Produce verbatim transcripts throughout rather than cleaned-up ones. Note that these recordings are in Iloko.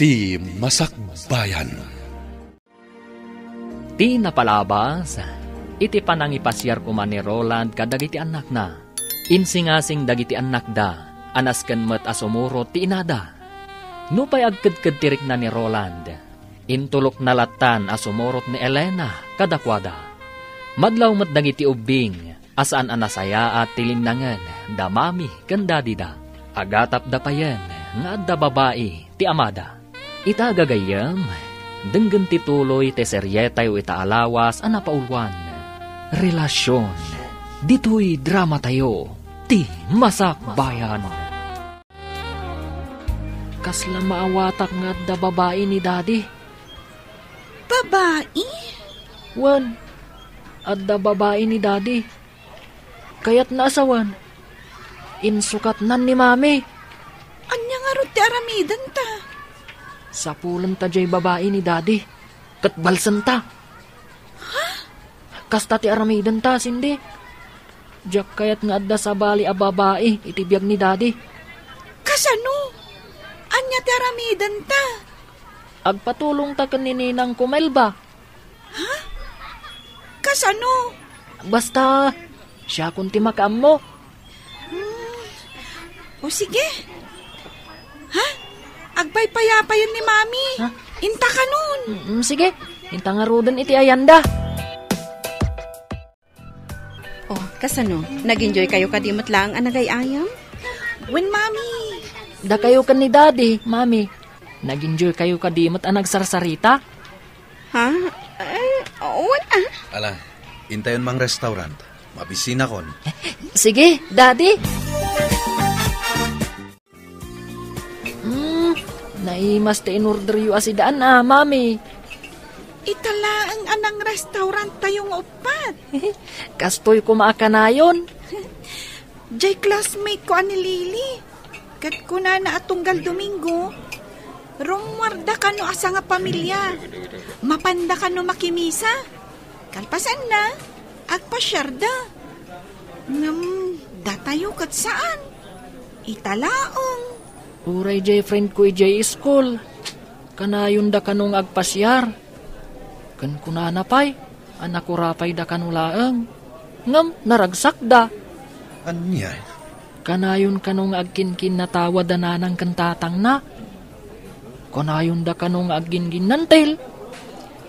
Ti Masakbayan. Ti napalabas, iti panangipasiar koma ni Roland kadagiti annakna, insingasing dagiti annakda a nasken met a sumurot ti inada. Nupay agkedked ti rikna ni Roland, intulokna lattan a sumurot ni Elena kadakuada. Madlaw met dagiti ubbing a saan a nasayaat ti linnangen da mami ken dadida. Agatapda payen nga adda babai ti amada. Ita gagayyem, denggen ti tuloy ti serietayo ita a lawas a napauluan, Relasion. Ditoy dramatayo, Ti Masakbayan. Kasla maawatak nga adda babai ni Daddy. Babai? Wen, adda babai ni Daddy. Kayatna a sawen. Insukatnan ni Mami. Ania ngarud ti aramidenta? Sapulenta jay babai ni Daddy. Ket balsenta. Ha? Kasta ti aramidenta, Cindy. Diak kayat nga adda sabali a babai iti biag ni Daddy. Kasano? Ania ti aramidenta? Agpatulongta ken ni ninangko Melba. Ha? Kasano? Basta, siakon ti makaammo. Hmm. O sige. Ha? Agpaypayapayen ni Mami. Ha? Inta kanon. Mm, sige. Inta ngaruden iti ayanda. Oh, kasano? Nag-enjoy kayo kadi met laeng a nagay-ayam? Wen, Mami. Dakayo ken ni Daddy, Mami. Nag-enjoy kayo kadi met a nagsarsarita? Ha? Eh, wen, ah. Ala, intayon mang restaurant. Mabisinakon. Sige, Daddy. Hmm, naimas ti inorderyo a sidaan, ah, Mami. Ita laeng a nang-restaurant tayo nga uppat. Kastoy koma a kanayon. Jay classmate ko a ni Lily. Ket kunana a tunggal Domingo, rummuarda kano a sangapamilia. Mapanda kano makimisa. Kalpasanna, agpasiarda. Ngem datayo ket saan. Ita laeng. Uray jay friend ko idiay school. Kanayonda kano nga agpasiar. Ken kunana pay a nakurapayda kano laeng. Ngem naragsakda. Ania? Kanayon kano nga agkinkinnatawa da nanang ken tatangna. Kanayonda kano nga aggingginnantil.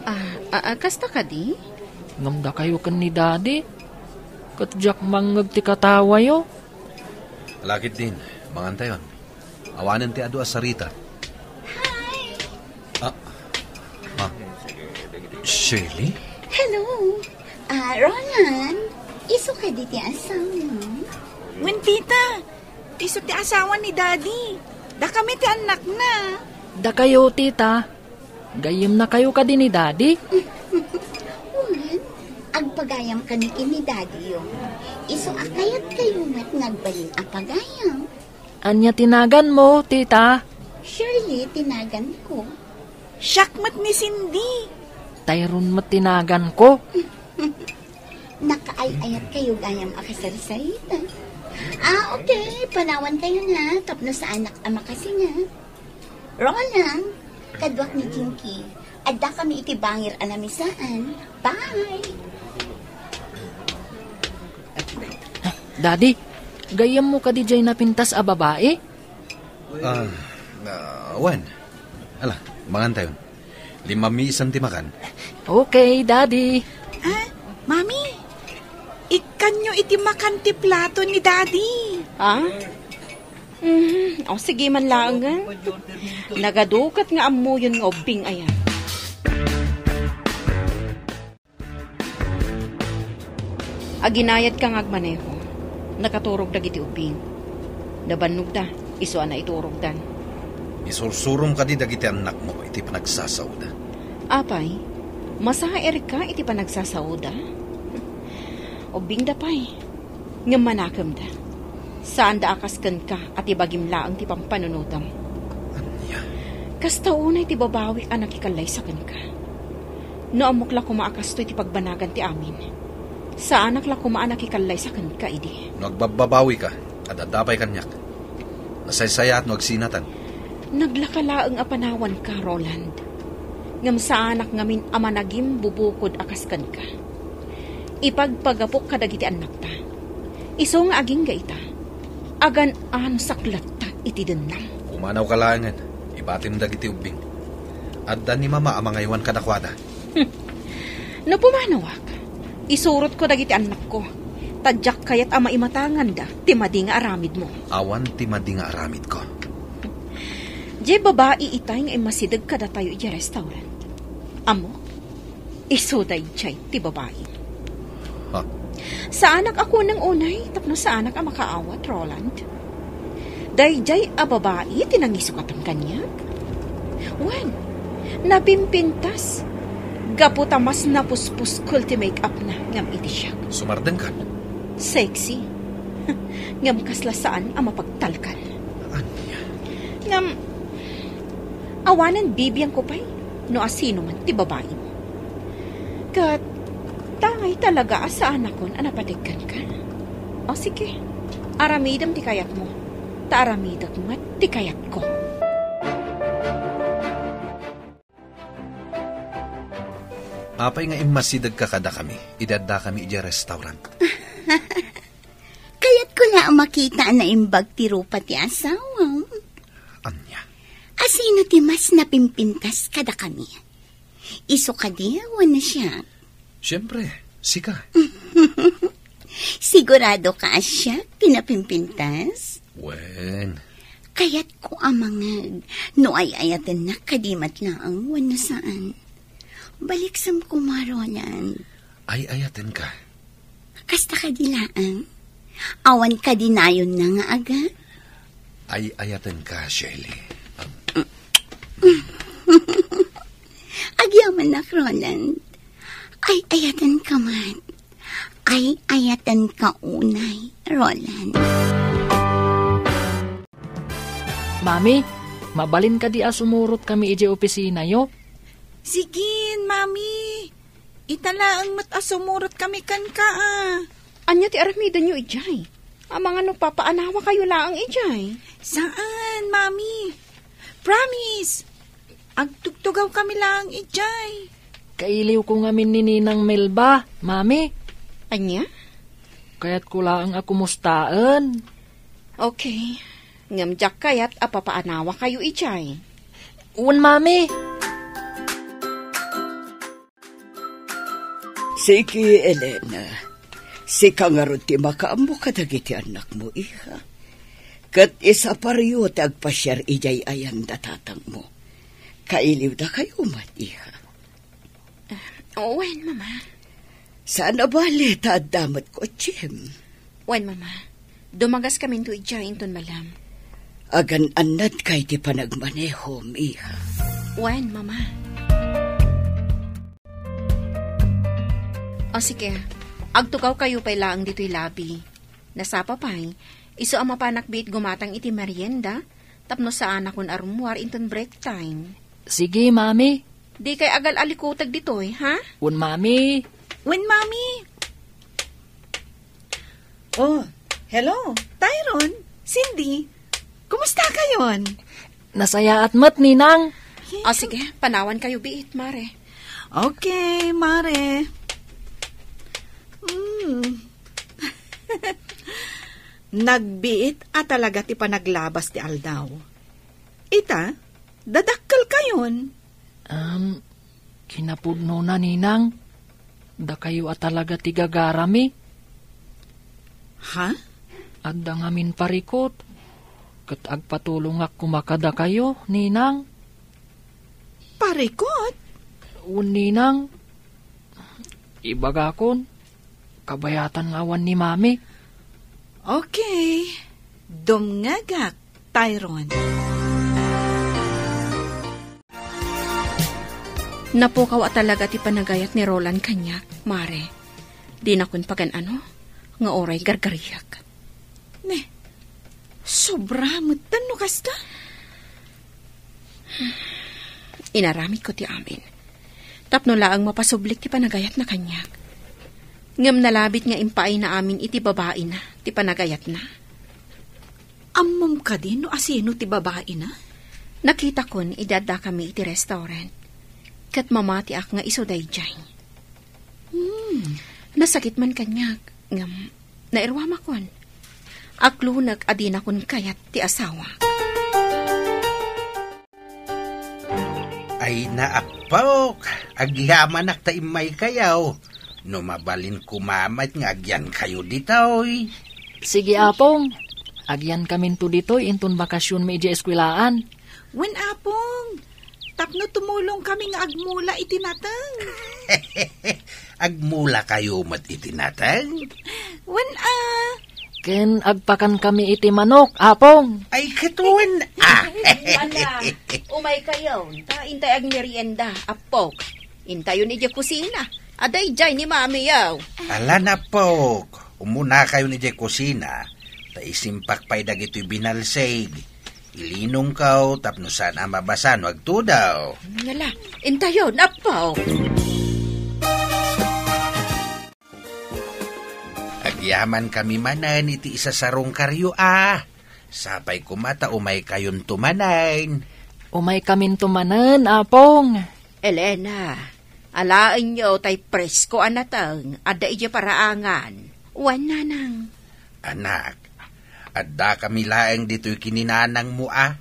Ah, ah, ah, kasta kadi? Ngem dakayo ken ni Daddy, ket diak mangngeg ti katawayo. Lakit din, mangantayon. Awanen ti adu a sarita. Hi! Ah, ah, Shirley? Hello! Ah, Roland, isu kadi ti asawa? Wen, tita, isu ti asawa ni Daddy. Dakami ti annakna. Dakayo, tita. Gayyemnakayo kadi ni Daddy? Wen, agpagayam kami ken ni Daddy yo. Isu a kayat kayo met nga agbalin a pagayam. Ania ti naganmo, tita? Shirley ti naganko. Siak met ni Cindy. Tayron met ti naganko. Nakaay-ayat kayo gayam a kasarsarita. Ah, okay. Panawan kayo na, tapno saanak a makasinga. Roland, kaduak ni Jinky. Adda kami iti bangir a namisaan. Bye! Daddy, gayyemmo kadi jay napintas a babai? Ah, ah, wen. Ala, mangantayon. Limmammi isan ti makan. Okay, Daddy. Ah, Mami, ikkanyo iti makan ti plato ni Daddy. Ah? Mm, o, sige man laengen. Nagadukat nga ammoyon nga ubbing aya. Aginayadka nga agmaneho. Nakaturog dagiti ubbing. Nabannogda, isu a naiturogdan. Isursurom kadi dagiti annakmo iti panagsasaoda. Apay, masairka iti panagsasaoda? Ubbingda pay. Ngem manakemda. Saanda a kas kenka a ti bagim laeng ti pampanunotem. Ania? Kasta unay ti babawik a nakikallaysa kenka. No ammok la koma a kastoy ti pagbanagan ti amin, saanak la koma a nakikallaysa kenka idi. No agbabbabawika, adda pay kaniak. Nasaysayaat no agsinatan. Naglaka laeng a panawanka, Roland. Ngem saanak ngamin a managimbubukod a kas kenka. Ipagpagapok kadagiti annakta. Isu nga agingga ita, agan-anusak latta iti dennam. Pumanawka laengen, ibatim dagiti ubbing. Adda ni Mama a mangaywan kadakuada. No pumanawak, isurotko dagiti annakko, ta diak kayat a maimatanganda ti madi nga aramidmo. Awan ti madi nga aramidko. Diay babai itay nga immasideg kadatayo idiay restaurant. Ammok, isu daydiay ti babai. Ha? Saanak a kunang unay tapno saanak a makaawat, Roland. Daydiay a babai ti nangisukatam kaniak. Wen, napimpintas. Gapu ta mas napuspuskol ti make-up na ngem iti siak. Sumardengkan? Sexy. Ngem kasla saan a mapagtalkan. Ania? Ngem, awanen bibiangko pay no asino man ti babai. Ket, tangay talaga a saanakon a napategkan ka. O sige, aramidem ti kayatmo, ta aramidek met ti kayatko. Apay nga immasidegka kadakami, idi addakami idiay restaurant? Kayatko la a makita a naimbag ti rupa ti asawam. Ania? Asino ti mas napimpintas kadakami? Isu kadi wenno siak? Siempre, sika. Sigurado ka a siak ti napimpintas? Wen. Kayatko a mangeg no ay-ayatennak kadi met laeng wenno saan. Baliksem koma, Roland. Ay-ayatenka. Kasta kadi laeng? Awan kadi nayonna nga aga? Ay-ayatenka, Shelly. Agyamannak, Roland. Ay-ayatenka met. Ay-ayatenka unay, Roland. Mami, mabalin kadi a sumurot kami idiay opisinayo? Sige, Mami. Ita laeng met a sumurot kami kenka, a. Ania ti aramidenyo idiay? Amangan no papaanawa kayo laeng idiay? Saan, Mami. Promise. Agtugtugaw kami laeng idiay. Kailiwko ngamin ni Ninang Melba, Mami. Ania? Kayatko laeng a kumustaen. Okay. Ngem diak kayat a papaanawa kayo idiay. Wen, Mami. Sige, Elena. Sika ngarud ti makaammo kadagiti annakmo, iha. Ket isaparyo ti agpasiar idiay ayan da tatangmo. Kailiwdakayo met, iha. Ah, wen, Mama. Saan a bale ta adda met kotsem. Wen, Mama. Dumagaskaminto idiay inton malem. Agan-annadka iti panagmanehom, iha. Wen, Mama. O sige, agtugawkayo pay laeng ditoy labi. Nasapa pay, isu a mapanak biit gumatang iti merienda, tapno saanakon a rummuar inton break time. Sige, Mami. Dikay agal-alikuteg ditoy, ha? Wen, Mami. Wen, Mami. Oh, hello. Tyron, Cindy, kumusta kayon? Nasayaat met, Ninang. O, sige, panawan kayo biit, Mare. Okay, Mare. Hmm. Nagbiit a talaga ti panaglabas ti aldaw. Ita, dadakkel kayon. Um, kinapudnona, Ninang. Dakayo a talaga ti gagarami. Ha? Adda ngamin parikut, ket agpatulongak koma kadakayo, Ninang. Parikut? Wen, Ninang. Ibagakon, kabayatan nga awan ni Mami. Okay. Dumngegak, Tyron. Napukaw a talaga ti panagayat ni Roland kaniak, Mare. Dinakon pagan-ano nga uray gargariak. Ne, sobra metten no kasta. Inaramidko ti amin. Tapno laeng mapasublik ti panagayatna kaniak. Ngem nalabit nga impaayna amin iti babaina ti panagayatna. Ammom kadi no asino ti babaina? Nakitakon idi addakami iti restaurant, ket mamatiak nga isu daydiay. Hmm, nasakit man kaniak, ngem nairuamakon. Aklunek a dinakon kayat ti asawak. Ay, naappok, agyamanak ta immaykayo. No mabalin koma met nga agyankayo ditoy. Sige, Apong. Agyankaminto ditoy inton bakasionmi idiay eskwelaan. Wen, Apong. Tapno tumulongkami nga agmula iti nateng. Agmulakayo met iti nateng? Wen, a. Ken agpakankami iti manok, Apong. Ay, ket wen, a. Ala, umaykayon, ta intay agmerienda, Appok. Intayon idiay kusina. Adda idiay ni Mamiyo. Ala, Appok. Umunakayon idiay kusina, ta isimpak pay dagitoy binalsig. Ilinongkaw tapno saan a mabasa no agtudaw. Ngala, intayon, Appok. Agyamankami manen iti isasarungkaryo a. Sapay koma ta umaykayonto manen. Umaykaminto manen, Apong. Elena, alaenyo tay presko a nateng adda idiay paraangan. Wen, Nanang. Anak, addakami laeng ditoy ken ni nanangmo a.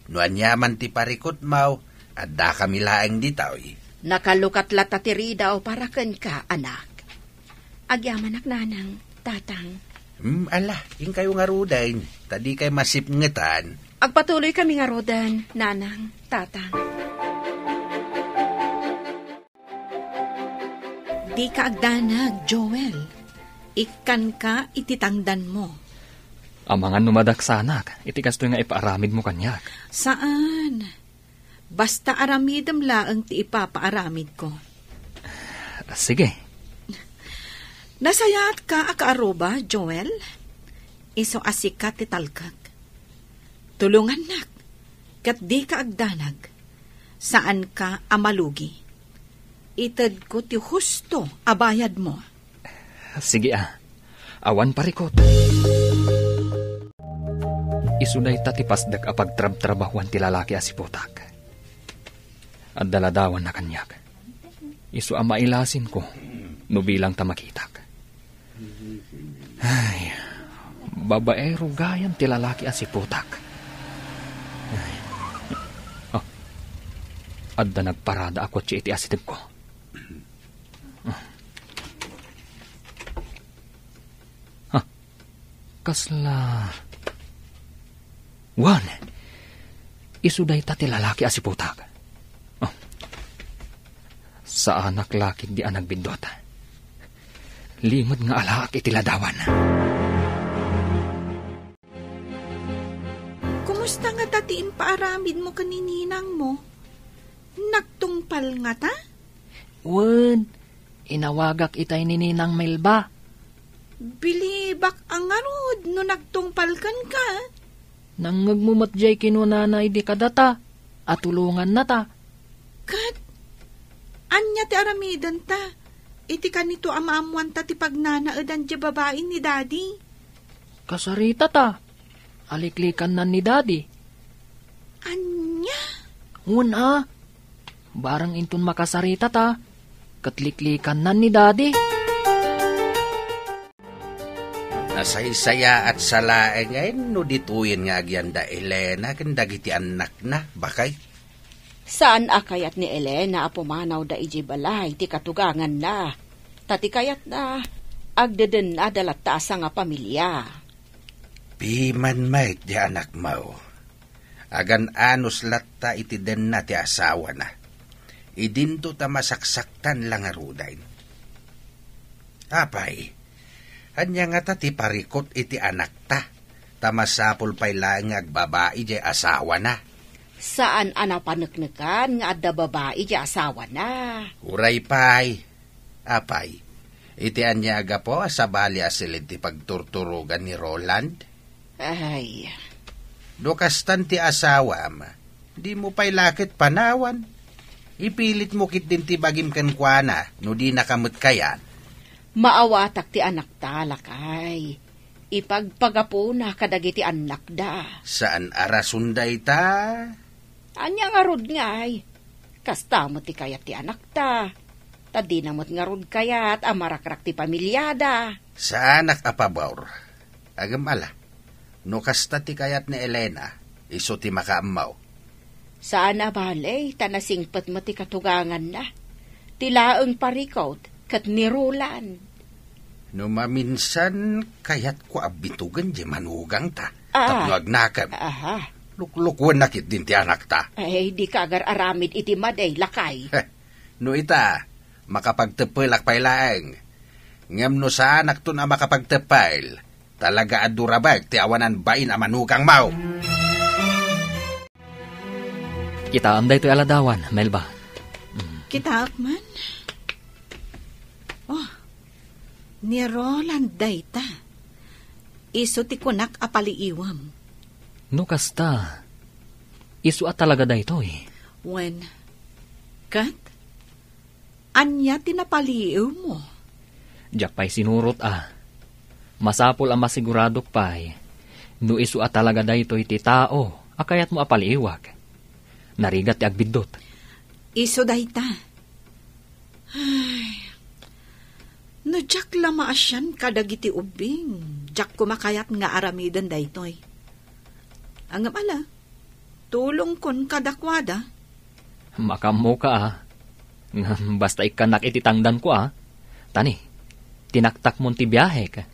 No aniaman ti parikutmo, addakami laeng ditoy. Nakalukat latta ti ridaw para kenka, anak. Agyamanak, Nanang, Tatang. Hmm, ala, inkayo ngaruden, ta dikay masipngetan. Agpatuloykami ngaruden, Nanang, Tatang. Dika agdanag, Joel. Ikkanka iti tangdanmo. Amangan no madaksanak iti kastoy nga ipaaramidmo kaniak. Saan. Basta aramidem laeng ti ipapaaramidko. Sige. Nasayaatka a kaaruba, Joel? Isu a sika ti talkek. Tulongannak, ket dika agdanag. Saanka a malugi. Itedko ti husto a bayadmo. Sige a, awan parikut. Isu dayta ti pasdek a pagtrabtrabahuan ti lalaki a siputak. Adda ladawanna kaniak. Isu a mailasinko no bilang ta makitak. Ay, babaero gayam ti lalaki a siputak. Ay. Ah, adda nagparada a kotse iti asidegko. Ah. Ha? Kasla... Wen, isu dayta ti lalaki a siputak. Oh. Saanak la ketdi a nagbiddut. Limed nga alaak iti ladawan. Kumusta ngata ti impaaramidmo ken ni ninangmo? Nagtungpal ngata? Wen, inawagak itay ni Ninang Melba. Bilibak a ngarud no nagtungpal kenka. Nangngegmo met diay kinunana idi kadata a tulongannata. Ket ania ti aramidenta iti kanito a maammoanta ti pagnanaedan diay babai ni Daddy? Kasaritata. Aliklikannan ni Daddy. Ania? Wen a. Barang inton makasaritata, ket liklikannan ni Daddy. Nasaysayaat sa laengen no ditoyen nga agyanda Elena ken dagiti annakna, bakay? Saan a kayat ni Elena a pumanawda idiay balay ti katuganganna. Ta ti kayatna, agdedennada latta a sangapamilia. Piman met ti anakmo. Agan-anos latta iti denna ti asawana. Idinto ta masaksaktan la ngaruden. Apay, ania ngata ti parikut iti anakta? Ta masapul pay laeng nga agbabai diay asawana. Saan a napaneknekan nga adda babai diay asawana. Uray pay, Apay, iti ania a gapu a sabali a siled ti pagturturogan ni Roland? Ay. No kastan ti asawam, dimo pay la ket panawan. Ipilitmo ketdin ti bagim kenkuana no dinaka met kayat. Maawatak ti anakta, lakay. Ipagpagapuna kadagiti annakda. Saan a rason dayta? Ania ngarud ngay? Kasta met ti kayat ti anakta. Ta dina met ngarud kayat a marakrak ti pamiliada. Saanak a pabor. Agem ala, no kasta ti kayat ni Elena, isu ti makaammo. Saan a bale, ta nasingpet met ti katuganganna. Ti laeng parikut ket ni Roland. No maminsan, kayatko a bitugen diay manugangta. Ah. Tapno agnakem. Aha. Luklukuenna ketdin ti anakta. Ay, dika agar-aramid iti madi, lakay. Heh, no ita, makapagteppelak pay laeng. Ngem no saanakton a makapagteppel, talaga a durabek ti awanan bain a manugangmo. Kitaem daytoy a ladawan, Melba. Mm. Kitaak man. Oh, ni Roland dayta. Isu ti kunak a paliiwem. No kasta, isu a talaga daytoy. Wen, ket ania ti napaliiwmo? Diak pay sinurot a. Masapul a masiguradok pay no isu a talaga daytoy ti tao a kayatmo a paliiwak. Narigat ti agbiddut. Isu dayta. Ay, no diak la maasian kadagiti ubbing, diak koma kayat nga aramiden daytoy. Ngem ala, tulongkon kadakuada. Makaammoka a. Ngem basta ikkannak iti tangdanko a. Tani, tinaktakmon ti biahek.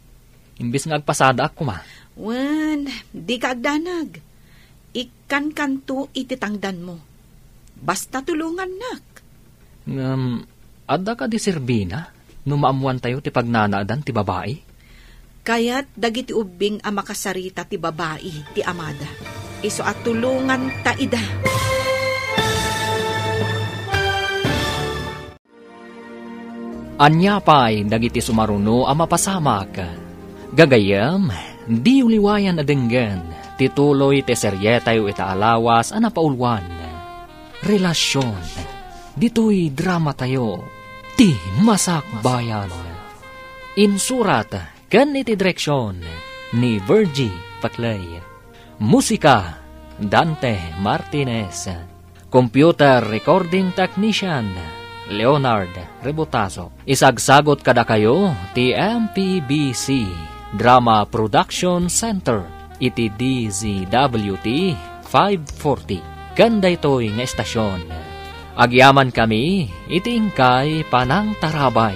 Imbes nga agpasadaak koma. Wen, dika agdanag. Ikkankanto iti tangdanmo. Basta tulongannak. Ngem, adda kadi serbina no maammoantayo ti pagnanaedan ti babai? Kayat dagiti ubbing a makasarita ti babai ti amada. Isu a tulonganta ida. Ania pay dagiti sumaruno a mapasamak? Gagayyem, diyo liwayan a denggen ti tuloy ti serietayo ita a lawas a napauluan, Relasion. Ditoy dramatayo, Ti Masakbayan. Insurat ken iti direksion ni Virgie Paclay. Musika, Dante Martinez. Computer recording technician, Leonard Rebotazo. Isagsagot kadakayo ti M P B C Drama Production Center iti D Z W T five forty. Ken daytoy nga estasion, agyamankami iti inkay panangtarabay.